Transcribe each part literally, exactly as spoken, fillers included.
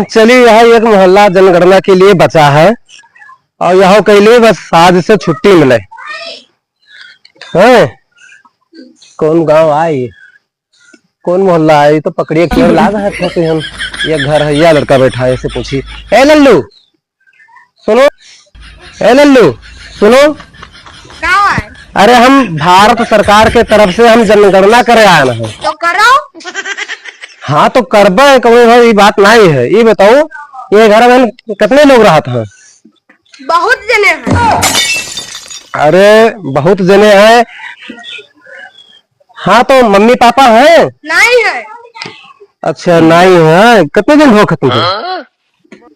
चलिए, यह एक मोहल्ला जनगणना के लिए बचा है और यह कैले बस आज से छुट्टी मिले। हैं? कौन गांव आई, कौन मोहल्ला आई, तो पकड़िए क्यों लाग है तो हम। ये घर है, यह लड़का बैठा है, इसे पूछिए। ए लल्लू, सुनो, ए लल्लू, सुनो। का है? अरे, हम भारत सरकार के तरफ से हम जनगणना करे आए हैं। तो करो। हाँ, तो करबे, कौनो भाई, ये बात नहीं है। ये बताओ, ये घर में कितने लोग रहत हैं? बहुत जने हैं। अरे, बहुत जने हैं। हाँ, तो मम्मी पापा हैं? नहीं है। अच्छा, नहीं है। कितने दिन हो खत्म हुए?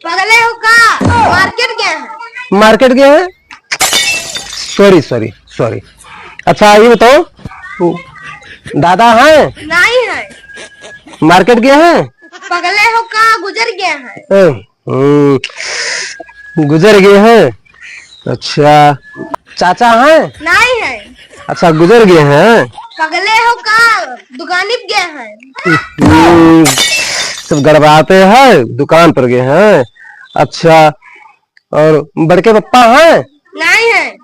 पगले हो का? मार्केट गए हैं। मार्केट गए हैं? सॉरी, सॉरी, सॉरी। अच्छा, ये बताओ, दादा हैं? नहीं है। मार्केट गए हैं? पगले हो का? गुजर गए हैं। हम्म, गुजर गए हैं। अच्छा, चाचा हैं? नहीं है। अच्छा, गुजर गए हैं। पगले हो का? दुकानी पे गए हैं। हम्म, सब गड़बड़ाते हैं, दुकान पर गए हैं। अच्छा, और बड़के पप्पा हैं? नहीं है।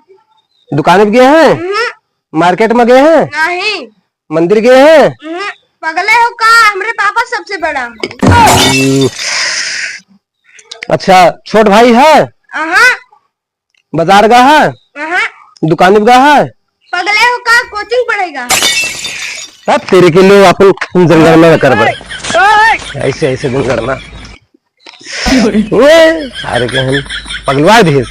दुकान पे गए हैं? हम्म। मार्केट में गए हैं? नहीं। मंदिर गए हैं? हम्म। पगले हो का? हमरे पापा सबसे बड़ा है। हम्म, अच्छा, छोट भाई है? अहाँ। बाजार गा है? अहाँ। दुकान पे गा है? पगले हो का? कोचिंग पढ़ेगा। अब तेरे के लिए अपन जनगणना करबे। ऐसे, ऐसे जनगणना। ओए, सारे के हम पगलवा दिए।